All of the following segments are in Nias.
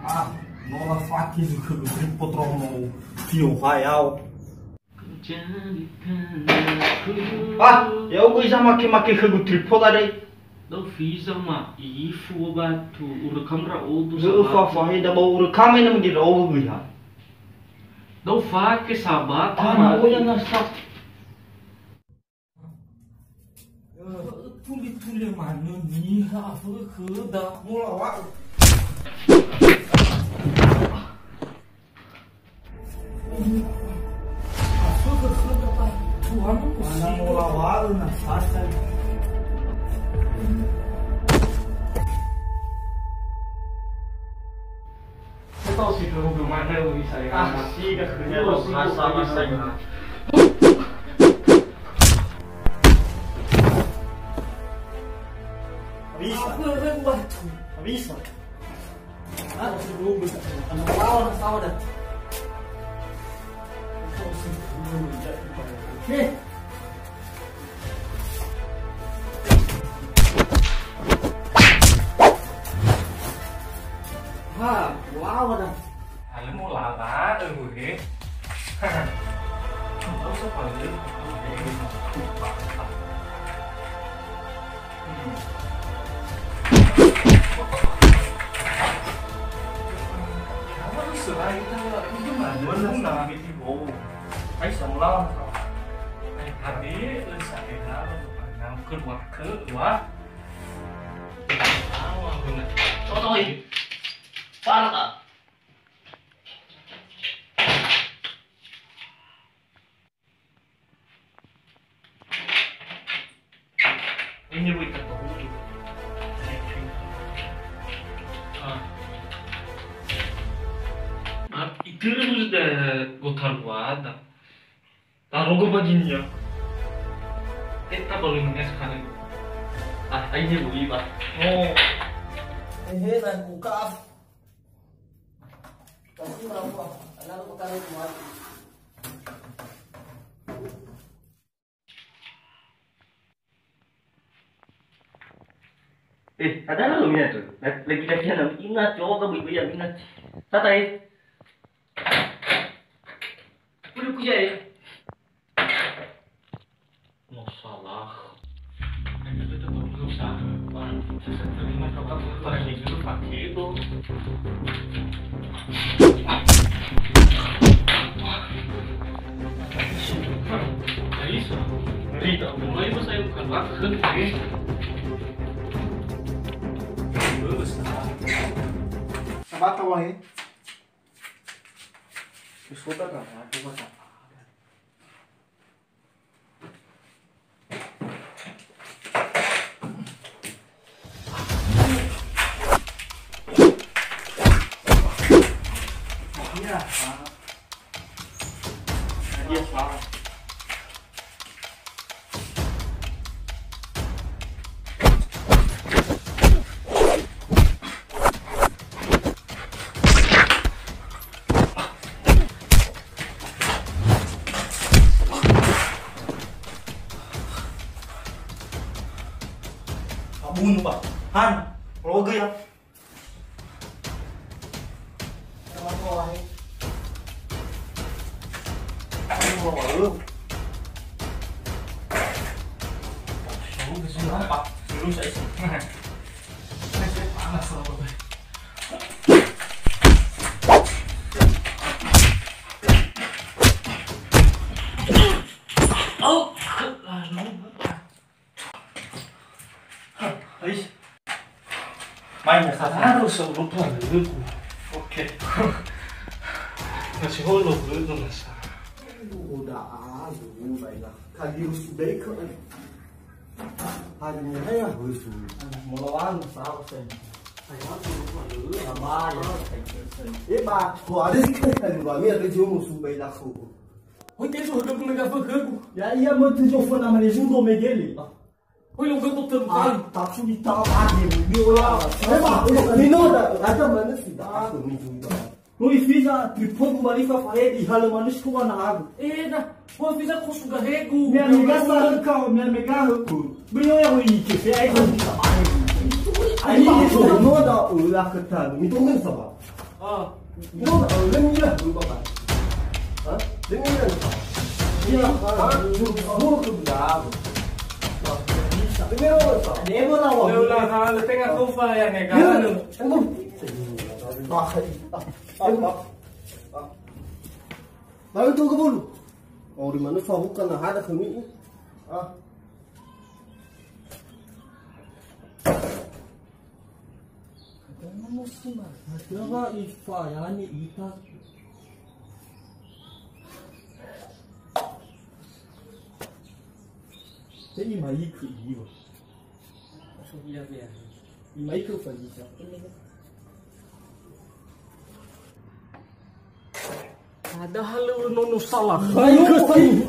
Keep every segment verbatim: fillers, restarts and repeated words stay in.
Ah, no lafake zi khögu tripod romo fio ha yao. Ah, ya'ugö iza make-make khögu tripod adai. Da'u fiza ma ifu batu, urekam ndra'odo. Lö sahabat. Fa, fa, he, da bau urekam ena mege ndra'odo gö ha. Da'u fake sahabat. Ah, ma. Na oya nasa. Tuli-tuli manö niha, fö khöda, mola wa'ö. Fö khöda, Tuhan, mana mola wa'ö na sasa. Tahu si dulu belum ada, bisa ya. Ah, si dah kerja. Lu si rasa, rasa ini. Bisa. Apa yang buat? Bisa. Ah, si dulu belum. Anak lawan, lawan dah. Tahu si dulu belum. Eh. Ha, wow dah. Alö mo lala, eh, weh. Tahu siapa lagi? Hmm. Apa lu selain itu, lu gimana? Mana? Ai, samula. Ai, tadi, eh, saya dah, eh, keluar, keluar. Tahu, benar. Contoh, eh. Parah, tak? Ini, Bu, ikat, Bu. Ah. Ah, itu sudah gotar wadah. Tarugu baginya. Kita belum nges kali. Ah, ini, Bu, Iba. Oh. Ehe, dan buka. Tapi berapa? Ada buka, Bu. Eh, ada lo ya tuh. Lagi lagi na ingat, coba bui-bui ya ingat. Santai. Udah kuya ya. Masalah. Sabata wae. Terus kota kan, aku mah. Abunu, Pak. Han, keluarga ya. Panas loh. Oh, lalu. Ais. Mai, mai, sa, sa. Harus lupa dulu. Oke. Masih holo dulu, Mas. Udah, ah, dulu, baiklah. Kali harus baik, kan. Hari ini ya, harus dulu. Mau lawan, salah saya. Saya harus lupa dulu. Sama, ya. Eh, Pak, kok ada sih kan, kali dua, ini ada jauh musuh baik aku. Oi, tezo, udah mulai gak begitu. Ya, iya, mau tujuh puluh nama ni, sudah megeli. Oi, lu gua tuh. Ah, tak sudah tahu lagi, dia orang. Memang, ini udah ada mana sih? Ah, aku ni juga. Lu fiza, tripod gua balik ke Fahed, di halaman sekolah na aku. Eh, dah. Gua fiza kau sudah hegu. Mia mega sa kau, mia mega aku. Beliau yang ini, saya itu bisa main. Ini semua dah ulah ketan. Itu kan sama. Ah, no, no, lem ira, lu baba. Ha? Lem ira. Iya, ha? Lu, lu, lu, lu, lu. Lem ira, ha? Lem ira, ha? Lem ira, ha? Lem ira, ha? Lem ira, ha? Bah, ah, ah, ah. Baru tu ke bulu. Oh, di mana fahukan ada kami? Ah. Ada wa ifayani ita. Jadi mai ke iwa. Iya, iya. Mai ke Fadisa. Padahal nono salah. Baik, baik.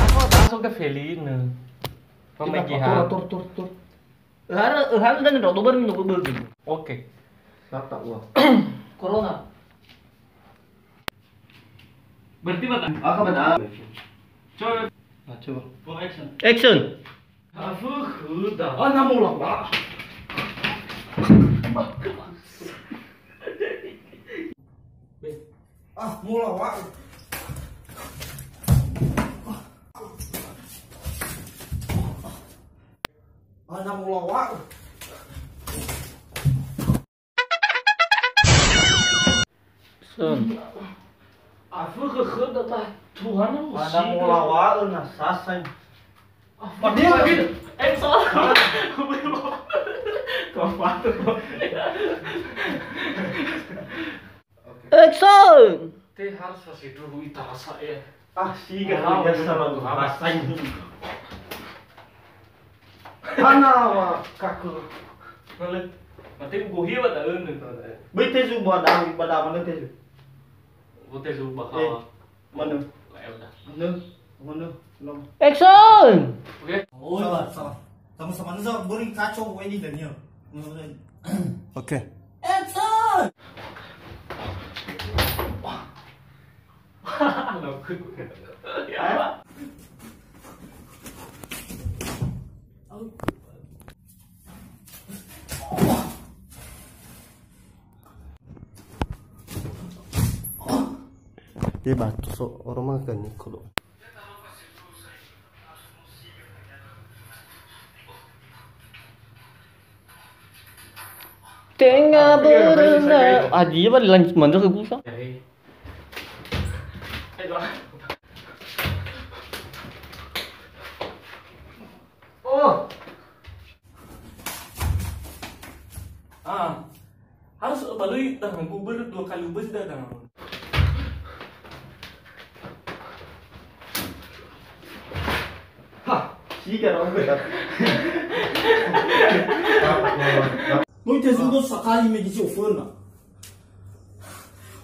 Aku tak masuk ke Felina. Pemain Tor, tor, tor, tor. Öhara, öhara dan ndra'o dober minum bubur gitu. Oke. Sata ua. Corona. Berarti mata. Aka benar. Coba. Nah, coba. Go action. Action. Afu huda. Ah, namu lah, Pak. Ah, mula, Pak. Ah, namu lah, Pak. Sun. Afu khökhöda ta Tuhan. Mana mulawa'ö na sasai. Padahal gitu. Eh, salah. Kau patut. Action! Te harus kasih dulu ita rasa ya. Ah, siga biasa lagu bahasa ini. Hana wa kaku. Male. Mate ugohi wa da ene. Bete zu ba da, ba da mana te zu? Bote zu ba hawa. Mana? Mana? Mana? Action! Oke. Sabar, sabar. Sama-sama neza beri kacau ini Daniel. Oke. Action! Dia batu so orang makan ni kodok. Tenga berenda. Ah, dia balik lanjut manjak ke busa. Oh. Ah. Harus balui tangan kubur dua kali ubah sudah tangan. Hah, siga dong. Noi tezudo sakali me gisi ofona.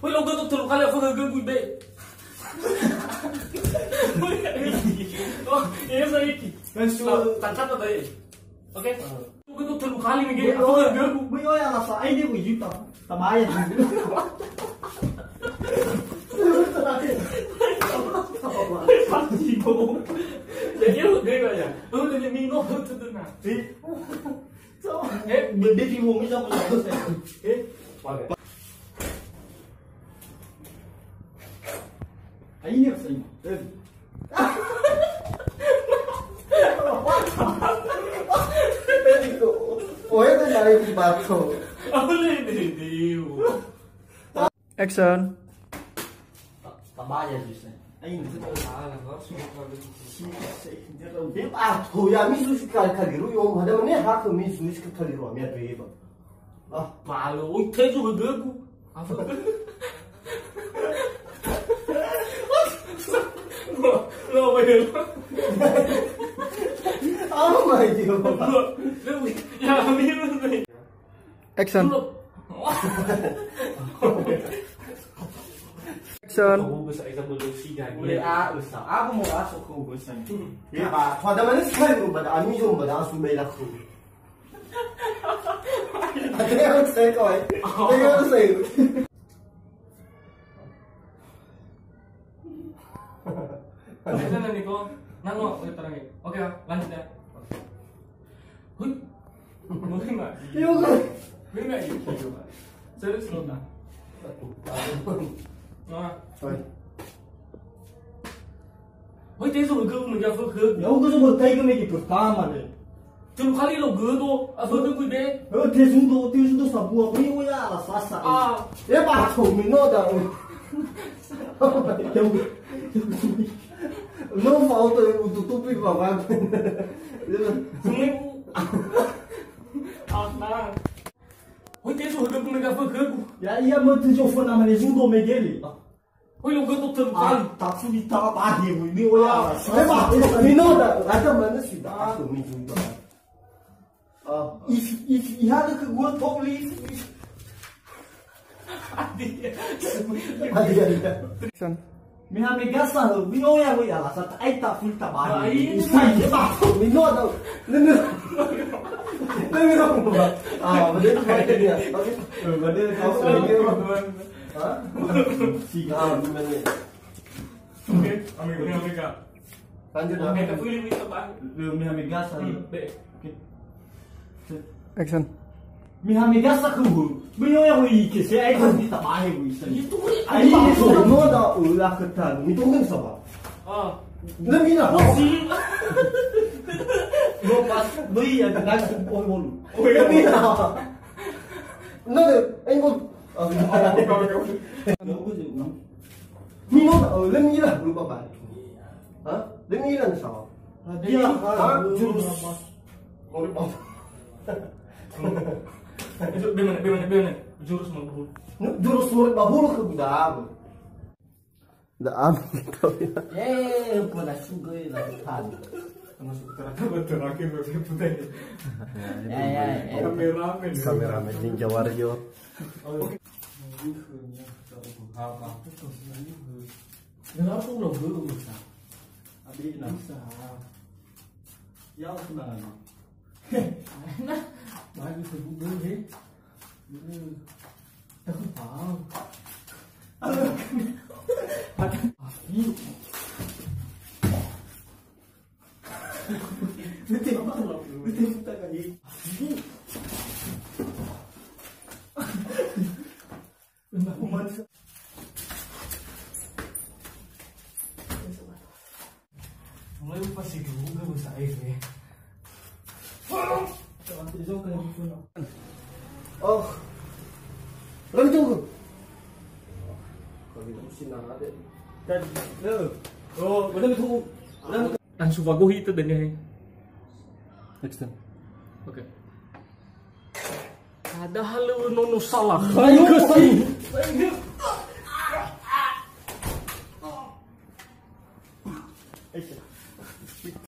Woi, lo goto telu kali aku gagal gue be. Oh, iya saya iki. Langsung tangkap apa ya? Oke. Aku tuh telu kali nih, gini. Aku nggak ganggu. Bui, oh, yang rasa aja gue juta. Tambah aja dulu. Pasti, Bung. Jadi, lu gini aja. Lu udah minum, lu tuh, tuh, nah. Eh, beda di wong sama. Eh, pakai. Ayo, sering. Oh, itu dari bato. Apa nih, di, di, Action. Tabaya, Yusuf. Ayo, itu. Dia, ah, tuh, ya, misu sekali kali ru, yo, ada mana hak misu sekali ru, ya, tuh, ya, Bang. Ah, malu, oi, tezu hödögu. Apa? Lo, lo, lo. Oh my God. Lo, lo, ya, ambil. Action. Action. Aku bisa, bisa belusi gagal. Boleh, ah, usah. Aku mau masuk ke urusan. Ya, Pak. Pada mana sih, pada anu jom, pada asu bela ku. Ada yang saya kau, eh. Ada yang saya. Oke, sana nih, kok. Nang, kok, oke, terakhir. Oke, lanjut ya. Hui. Hui, Mak. Iya, kan? Hui, Mak. Serius, loh, nah. Nah. Hui. Hui, tezo, hui, hui, hui, hui. Ya, hui, hui, hui, pertama, deh. Telu kali lo gödo, afögö kui be. Eh, tezudo, tezudo sabua, kui oya ala sasa. Ah. Eh, ba, to, mino da. No fa auto, eh, ututupi, ba, ba. Semua ibu. Ah, nah. Hui, tezo, högö, kui mega fögö. Ya, iya, mö tezo, fö namanya zudo, megeli. Hui, lo gödo telu kali. Ah, tak sulit, tak apa, dia, ini, oh, ya. Ah. Eh, ba, eh, mino da, ada mana sih, ba, to, mino da. Ah, if, if, ihale ke gua top list. Adi, adi, adi. Action. Me ha megasa, mino ya, hui, ala, sat, ai, tak full, tak ba. Ah, iya. Isai, ya, ba, mino da. Nene. Nene, ah, betul, betul, ya. Oke. Betul, kau, betul. Hah? Si, ah, gimana? Oke, amigo, amigo. Lanjut, oke, Pak. Tapi lebih tepat. Lu, miha megasa, hmm, be. Oke. Action. Miha megasa ku. Beliau yang wei ke, saya ikut di tabahe, wei. Itu, wei. Ai, itu, no, da, ulah ketan. Itu kan siapa? Ah. Lebih lah. Oh, si. Lo pas, beli ya, dengan, oh, oh. Oh, iya. Lebih lah. No, deh. Ayo, oh. Oke, oke, oke. Mino, oh, lem ila, lupa balik. Hah? Lem ila, salah. Dia, hah? Jurus. Murid apa? Itu bagaimana, bagaimana, bagaimana? Jurus murid bahulu. Jurus murid bahulu ke budaya. Nda ami gitu ya. Eh, pernah juga ya, lautan. Masuk terakhir, terakhir, terakhir. Ya, ya, ya. Kameramen. Kameramen Ninja Warrior. Oh, iya. Kenapa lo belum bisa? Abi, nah. Bisa. Ya, aku nanya. Nah, bagus, Bu, Bu, he. Hmm. Aku tahu. Afi. Betul, betul, betul, betul, tadi. Afi. Mulai pasti juga bahasa F ya. Oh. Rem tunggu. Kalau gitu mesti nara deh. Dan, oh, udah tunggu. Udah. Langsung bagohi itu dan ya. Next time. Oke. Padahal lu nono salah. Ayo,